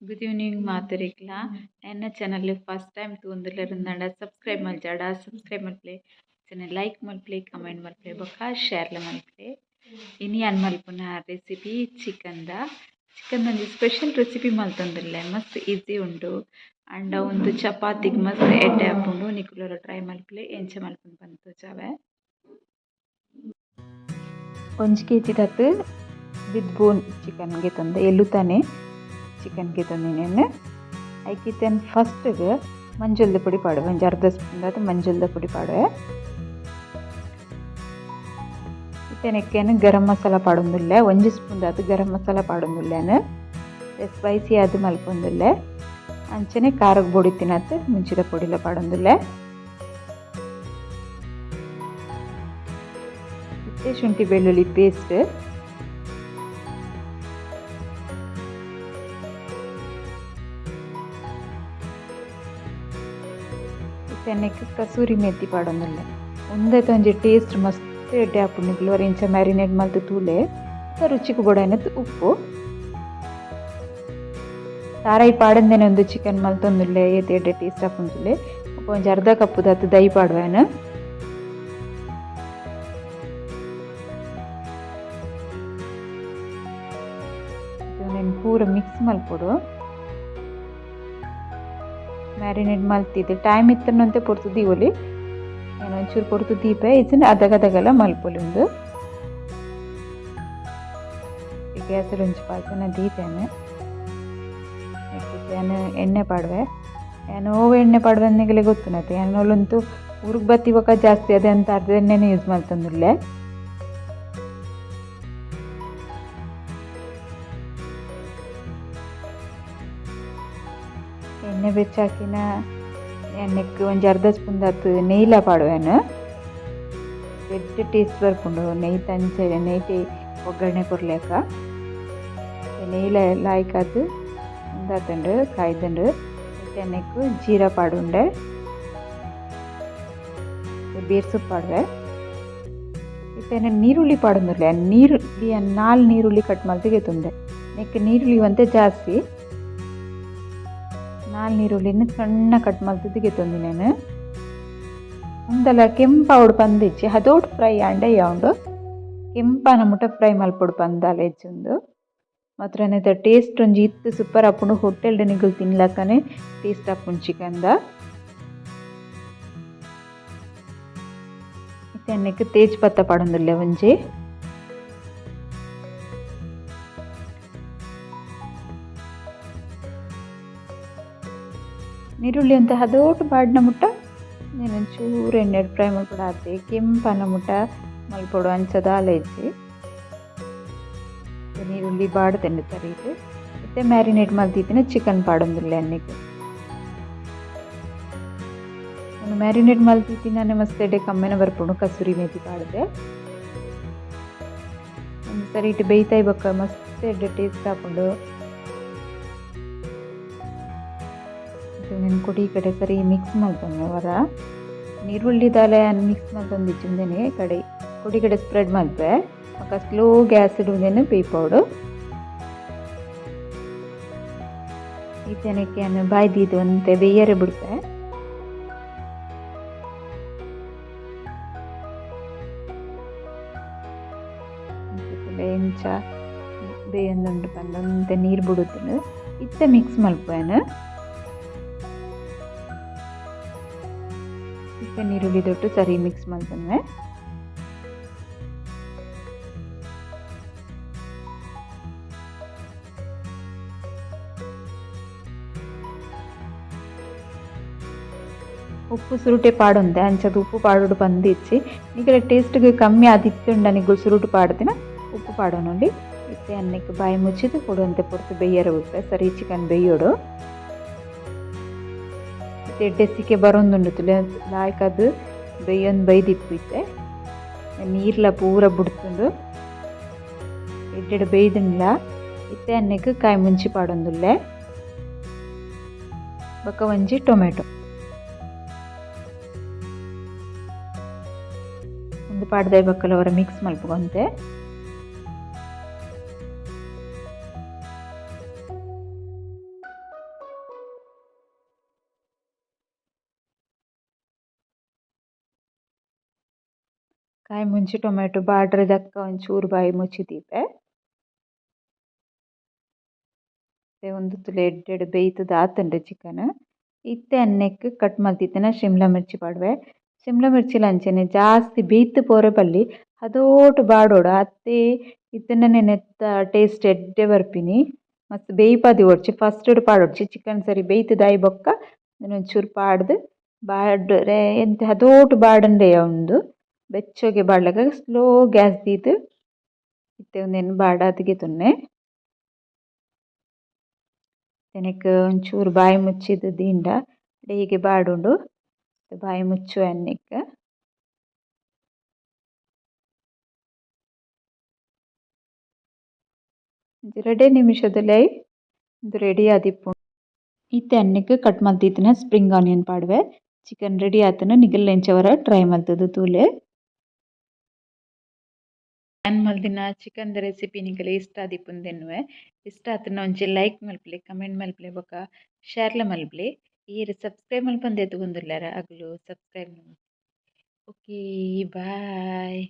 Good evening ಮಾತೆರೆಗ್ಲಾ. ಎನ್ನ channel first time ತೂವೊಂದುಲ್ಲೆರ್ ಸಬ್ಸ್ಕ್ರೈಬ್ ಮಲ್ಜಾಡ ಸಬ್ಸ್ಕ್ರೈಬ್ ಮಲ್ಪುಲೆ, ಚಾನಲ್ ಲೈಕ್ ಮಲ್ಪುಲೆ, ಕಮೆಂಟ್ ಮಲ್ಪುಲೆ ಬೊಕ್ಕ ಶೇರ್ಲ ಮಲ್ಪುಲೆ. ಇನಿ ಯಾನ್ ಮಲ್ಪುನ ರೆಸಿಪಿ ಚಿಕನ್ದ. ಚಿಕನ್ ಒಂಜಿ ಸ್ಪೆಷಲ್ ರೆಸಿಪಿ ಮಲ್ತೊಂದುಲ್ಲೆ. ಮಸ್ತ್ ಈಸಿ ಉಂಡು. ಆಂಡ ಉಂದು ಚಪಾತಿಗ್ ಮಸ್ತ್ ಎಡ್ಡೆ ಆಪುಂಡು. ನಿಕುಲುಲ ಟ್ರೈ ಮಲ್ಪುಲೆ. ಎಂಚ ಮಲ್ಪುನು ಪಂದ್ ತೋಜಾವೆ. ಒಂಜಿ ಕೆ ದಾತ್ ವಿತ್ ಬೋನ್ ಚಿಕನ್ ಗೆತೊಂದೆ, ಎಲ್ಲುತಾನೆ ಚಿಕನ್ ಗೆತೊಂದಿನೇನು. ಐಕ್ ಇತ್ತೆ ಫಸ್ಟ್ಗೆ ಮಂಜೊಲ್ದ ಪೊಡಿ ಪಾಡುವೆ. ಒಂಜಿ ಅರ್ಧ ಸ್ಪೂನ್ ದಾತ್ ಮಂಜೊಲ್ದ ಪೊಡಿ ಪಾಡುವೆ. ಇತ್ತೆ ನೆಕ್ಕ್ ಯಾನ್ ಗರಂ ಮಸಾಲ ಪಾಡೊಂದುಲ್ಲೆ. ಒಂಜಿ ಸ್ಪೂನ್ ದಾತ್ ಗರಂ ಮಸಾಲ ಪಾಡೊಂದುಲ್ಲೆ. ಸ್ಪೈಸಿ ಆದ್ ಮಲ್ಪೊಂದುಲ್ಲೆ. ಅಂಚನೆ ಖಾರಗ್ ಬೋಡಿತ್ತಿನಾತ್ ಮುಂಚಿದ ಪೊಡಿಲ ಪಾಡೊಂದುಲ್ಲೆ. ಇತ್ತೆ ಶುಂಠಿ ಬೆಳ್ಳುಳ್ಳಿ ಪೇಸ್ಟ್. ಇತ್ತೆ ನೆಕ್ಕ್ ಕಸೂರಿ ಮೇಥಿ ಪಾಡೊಂದುಲ್ಲೆ. ಉಂದೆತ ಒಂಜಿ ಟೇಸ್ಟ್ ಮಸ್ತ್ ಎಡ್ಡೆ ಆಪುಂಡು. ನಿಕುಲು ಒರ ಇಂಚ ಮ್ಯಾರಿನೇಟ್ ಮಲ್ತ್ ತೂಲೆ. ರುಚಿಗ್ ಬೋಡಾಯಿನತ್ ಉಪ್ಪು. ತಾರಾಯಿ ಪಾಡಂದೆನೆ ಉಂದು ಚಿಕನ್ ಮಲ್ತೊಂದುಲ್ಲೆ, ಏತ್ ಎಡ್ಡೆ ಟೇಸ್ಟ್ ಆಪುಂಡು ತೂಲೆ. ಬೊಕ ಒಂಜಿ ಅರ್ಧ ಕಪ್ ದಾತ್ ದೈ ಪಾಡುವೆ ಯಾನ್. ಉಂದೆನ್ ಪೂರ ಮಿಕ್ಸ್ ಮಲ್ಪೊಡು. ಮ್ಯಾರಿನೇಟ್ ಮಲ್ತಿದ್ ಟೈಮ್ ಇತ್ತ್ಂಡ ಪೊರ್ತು ದೀವೊಲಿ. ಯಾನ್ ಒಂಚೂರು ಪೊರ್ತು ದೀಪೆ, ಇಜ್ಜಿಂಡ ಅದಗದಗಲ ಮಲ್ಪೊಲಿ ಉಂದು. ಗ್ಯಾಸ್ ಒಂಜಿ ಪಾಜನ ದೀತೇನೆ. ಯಾನ್ ಎಣ್ಣೆ ಪಾಡುವೆ. ಯಾನ್ ಒವ್ ಎಣ್ಣೆ ಪಾಡುವೆ ನಿಗಲೆ ಗೊತ್ತುಂಡತೆ. ಯಾನ್ ಓಲುಂತು ಊರುಗ್ ಬತ್ತಿ ಬೊಕ ಜಾಸ್ತಿ ಅದೆ ಅಂತ ಅರ್ಧ ಎಣ್ಣೆನೆ ಯೂಸ್ ಮಲ್ತೊಂದುಲ್ಲೆ. ಎಣ್ಣೆ ಬೆಚ್ಚಾಕಿನ ಎಣ್ಣೆಕ್ ಒಂಜಿ ಅರ್ಧ ಸ್ಪೂನ್ ದಾತ್ ನೆಯ್ಲ ಪಾಡುವೆ ಯಾನ್. ಎಡ್ಡೆ ಟೇಸ್ಟ್ ಬರ್ಪುಂಡು ನೆಯ್ತ ಅಂಚನೆ ನೆಯ್ಟ್ ಒಗ್ಗರಣೆ ಕೊರ್ಲೆಕ. ನೆಯ್ಲ ಲಾಯ್ಕಾದ್ ಉಂದಾತುಂಡು ಕಾಯ್ದುಂಡು. ಇತ್ತೆ ನೆಕ್ಕ್ ಜೀರಾ ಪಾಡುಂಡೆ, ಬೇರ್ಸೊಪ್ಪು ಪಾಡುವೆ. ಇತ್ತೆ ನೀರುಳ್ಳಿ ಪಾಡೊಂದುಲ್ಲೆ. ನೀರುಳ್ಳಿ 4 ನೀರುಳ್ಳಿ ಕಟ್ ಮಲ್ತ್ ಗೆತೊಂದೆ. ನೆಕ್ಕ್ ನೀರುಳ್ಳಿ ಒಂತೆ ಜಾಸ್ತಿ. 4 ನೀರುಳ್ಳಿನ್ ಸಣ್ಣ ಕಟ್ ಮಲ್ತ್ ಗೆತೊಂದಿನೇನು. ಉಂದಲ ಕೆಂಪಾವೊಡು ಪಂದಿಜ್ಜಿ, ಹದೋಟ್ ಫ್ರೈ ಆಂಡ ಯಾವುಂಡು. ಕೆಂಪಾನ ಮುಟ ಫ್ರೈ ಮಲ್ಪೊಡು ಪಂದಾಲ ಇಜ್ಜಿ ಉಂದು. ಮಾತ್ರ ನೆತ್ತ ಟೇಸ್ಟ್ ಒಂಜಿ ಇತ್ ಸೂಪರ್ ಆಪುಂಡು. ಹೋಟೆಲ್ ಡ್ ನಿಕುಲು ತಿನ್ಲಕನೆ ಟೇಸ್ಟ್ ಆಪುಂಡು ಚಿಕನ್ ದ. ಇತ್ತೆ ನೆಕ್ಕ್ ತೇಜ್ ಪತ್ತ ಪಾಡೊಂದುಲ್ಲೆ ಒಂಜಿ. ನೀರುಳ್ಳಿ ಒಂತೆ ಹದೋಟು ಪಾಡ್ನ ಮುಟ್ಟ ನೆನ್ ಒಂಚೂರು ಎಣ್ಣೆಡ್ ಫ್ರೈ ಮಲ್ಪೊಡು ಆತೆ. ಕೆಂಪಾನ ಮುಟ್ಟ ಮಲ್ಪೊಡು ಅಂಚ ದಾಲ ಇಜ್ಜಿ. ನೀರುಳ್ಳಿ ಬಾಡ್ದ್ಂಡ್ ಸರಿಟ್. ಇತ್ತೆ ಮ್ಯಾರಿನೇಟ್ ಮಲ್ತಿತ್ತಿನ ಚಿಕನ್ ಪಾಡೊಂದುಲ್ಲೆ ನೆಕ್ಕ್. ಉಂದು ಮ್ಯಾರಿನೇಟ್ ಮಲ್ತಿತ್ತಿನನೆ ಮಸ್ತ್ ಎಡ್ಡೆ ಕಮ್ಮೆನ ಬರ್ಪುಂಡು ಕಸೂರಿ ಮೇಥಿ ಪಾಡ್ದ್. ಉಂದು ಸರಿಟ್ ಬೇಯ್ತಾಯಿ ಬೊಕ್ಕ ಮಸ್ತ್ ಎಡ್ಡೆ ಟೇಸ್ಟ್ ಆಪುಂಡು. ಉಂದೆನ್ ಕೊಡಿ ಕಡೆ ಸರಿ ಮಿಕ್ಸ್ ಮಲ್ತೊಂದು ಒರ. ನೀರುಳ್ಳಿ ದಾಲ ಯಾನ್ ಮಿಕ್ಸ್ ಮಲ್ತೊಂದಿಜ್ಜಿ. ಉಂದೆನೆ ಕಡೆ ಕೊಡಿ ಕಡೆ ಸ್ಪ್ರೆಡ್ ಮಲ್ಪುವೆ. ಬೊಕ ಸ್ಲೋ ಗ್ಯಾಸ್ ಡ್ ಉಂದೆನ್ ಬೇಯ್ಪಾವೊಡು. ಇತ್ತೆ ನೆಕ್ಕ್ ಯಾನ್ ಬಾಯಿ ದೀದ್ ಒಂತೆ ಬೇಯರೆ ಬುಡ್ಪೆ. ಎಂಚ ಬೇಯೊಂದುಂಡು ಪಂದ್ ಒಂತೆ ನೀರ್ ಬುಡುತುಂಡು. ಇತ್ತೆ ಮಿಕ್ಸ್ ಮಲ್ಪುವೆ ಯಾನ್. ಇತ್ತೆ ನೀರುಳ್ಳಿ ದೊಟ್ಟು ಸರಿ ಮಿಕ್ಸ್ ಮಲ್ತೊನುವೆ. ಉಪ್ಪು ಸುರುಟೆ ಪಾಡೊಂದೆ, ಅಂಚದ ಉಪ್ಪು ಪಾಡೊಡು ಪಂದಿಜ್ಜಿ. ನಿಕಲೆ ಟೇಸ್ಟ್ಗ್ ಕಮ್ಮಿ ಆದಿತ್ತುಂಡ ನಿಕುಲು ಸುರುಟು ಪಾಡ್ದಿನ ಉಪ್ಪು ಪಾಡೊನೊಲಿ. ಇತ್ತೆ ಅನ್ನಕ್ಕೆ ಬಾಯಿ ಮುಚ್ಚಿದ್ ಕೊಡೊಂತೆ ಪೊರ್ತು ಬೇಯರೆ ಬುಡ್ಪೆ. ಸರಿ ಚಿಕನ್ ಬೇಯೋಡು. ಇತ್ತೆ ಎಡ್ಡೆ ಸಿಕೆ ಬರೊಂದುಂಡು ತುಲೆ ಲಾಯ್ಕಾದ್ ಬೇಯೊಂದು ಬೈದಿಪ್ಪು. ಇತ್ತೆ ನೀರ್ಲ ಪೂರ ಬುಡ್ತುಂಡು, ಎಡ್ಡೆಡ್ ಬೇಯ್ದುಂಡ್ಲ. ಇತ್ತೆ ಅನ್ನಕ್ಕೆ ಕಾಯಿ ಮುಂಚಿ ಪಾಡೊಂದುಲ್ಲೆ. ಬೊಕ ಒಂಜಿ ಟೊಮೆಟೊ ಉಂದು ಪಾಡ್ದೆ ಬೊಕ್ಕಲ ಒರ ಮಿಕ್ಸ್ ಮಲ್ಪುಗೊಂತೆ. ಕಾಯಿ ಮುಂಚಿ ಟೊಮೆಟೊ ಬಾಡ್ರೆ ದಕ್ಕ ಒಂಚೂರು ಬಾಯಿ ಮುಚ್ಚಿ ದೀಪೆ. ಉಂದು ತೂಲೆ ಎಡ್ಡೆಡ್ ಬೇಯ್ತುದು ಆತುಂಡು ಚಿಕನ್. ಇತ್ತೆ ಅನ್ನೆಕ್ ಕಟ್ ಮಲ್ತಿತ್ತಿನ ಶಿಮ್ಲಾ ಮಿರ್ಚಿ ಪಾಡುವೆ. ಶಿಮ್ಲಾ ಮಿರ್ಚಿಲ ಅಂಚನೆ ಜಾಸ್ತಿ ಬೇಯ್ತ್ ಪೋರೆ ಬಲ್ಲಿ ಅದೋಟು ಬಾಡೋಡು ಅತ್ತೇ ಇತ್ತಿನ ನೆನೆತ ಟೇಸ್ಟ್ ಎಡ್ಡೆ ಬರ್ಪಿನಿ. ಮಸ್ತ್ ಬೇಯ್ಪಾದಿ ಬೊಡ್ಚಿ ಫಸ್ಟ್ ಪಾಡೊಡ್ಚಿ ಚಿಕನ್ ಸರಿ ಬೇಯ್ತುದು ಆಯಿ ಬೊಕ್ಕ ಒಂಚೂರು ಪಾಡ್ದು ಬಾಡ್ರೆ ಎಂತ ಅದೋಟು ಬಾಡಂಡೆ ಉಂದು ಬೆಚ್ಚಗೆ ಬಾಡ್ಲಗ ಸ್ಲೋ ಗ್ಯಾಸ್ ದೀದ್ ಇತ್ತೆ ಉಂದೆನ್ ಬಾಡಾದ್ ಗೆತೊನ್ನೆ. ನೆಕ್ಕ್ ಒಂಚೂರು ಬಾಯಿ ಮುಚ್ಚಿದ್ ದೀಂಡ ಬೇಗ ಬಾಡುಂಡು. ಬಾಯಿ ಮುಚ್ಚುವೆ ನೆಕ್ಕ್. ರಡ್ಡೆ ನಿಮಿಷದುಲಯಿ ಉಂದು ರೆಡಿ ಆದಿಪ್ಪುಂಡು. ಇತ್ತೆ ಅನ್ನೆಕ್ ಕಟ್ ಮಲ್ತಿತ್ತಿನ ಸ್ಪ್ರಿಂಗ್ ಆನಿಯನ್ ಪಾಡುವೆ. ಚಿಕನ್ ರೆಡಿ ಆತುಂಡು ನಿಕಲ್ನ ಎಂಚ ವರ ಟ್ರೈ ಮಲ್ತುದು ತೂಲೆ. ಯಾನ್ ಮಲ್ದಿನ ಚಿಕನ್ ದ ರೆಸಿಪಿ ನಿಕಲೆ ಇಷ್ಟ ಆದಿಪ್ಪುಂದು ಎನ್ನುವೆ. ಇಷ್ಟ ಆತುಂಡ ಒಂಜಿ ಲೈಕ್ ಮಲ್ಪುಲೆ ಕಮೆಂಟ್ ಮಲ್ಪುಲೆ ಬೊಕ ಶೇರ್ ಲ ಮಲ್ಪುಲೆ. ಈರ್ ಸಬ್ಸ್ಕ್ರೈಬ್ ಮಲ್ಪಂದೆ ತೂವೊಂದುಲ್ಲೆರ್ ಅಕುಲು ಸಬ್ಸ್ಕ್ರೈಬ್ ಮಲ್ಪುಲೆ. Okay bye.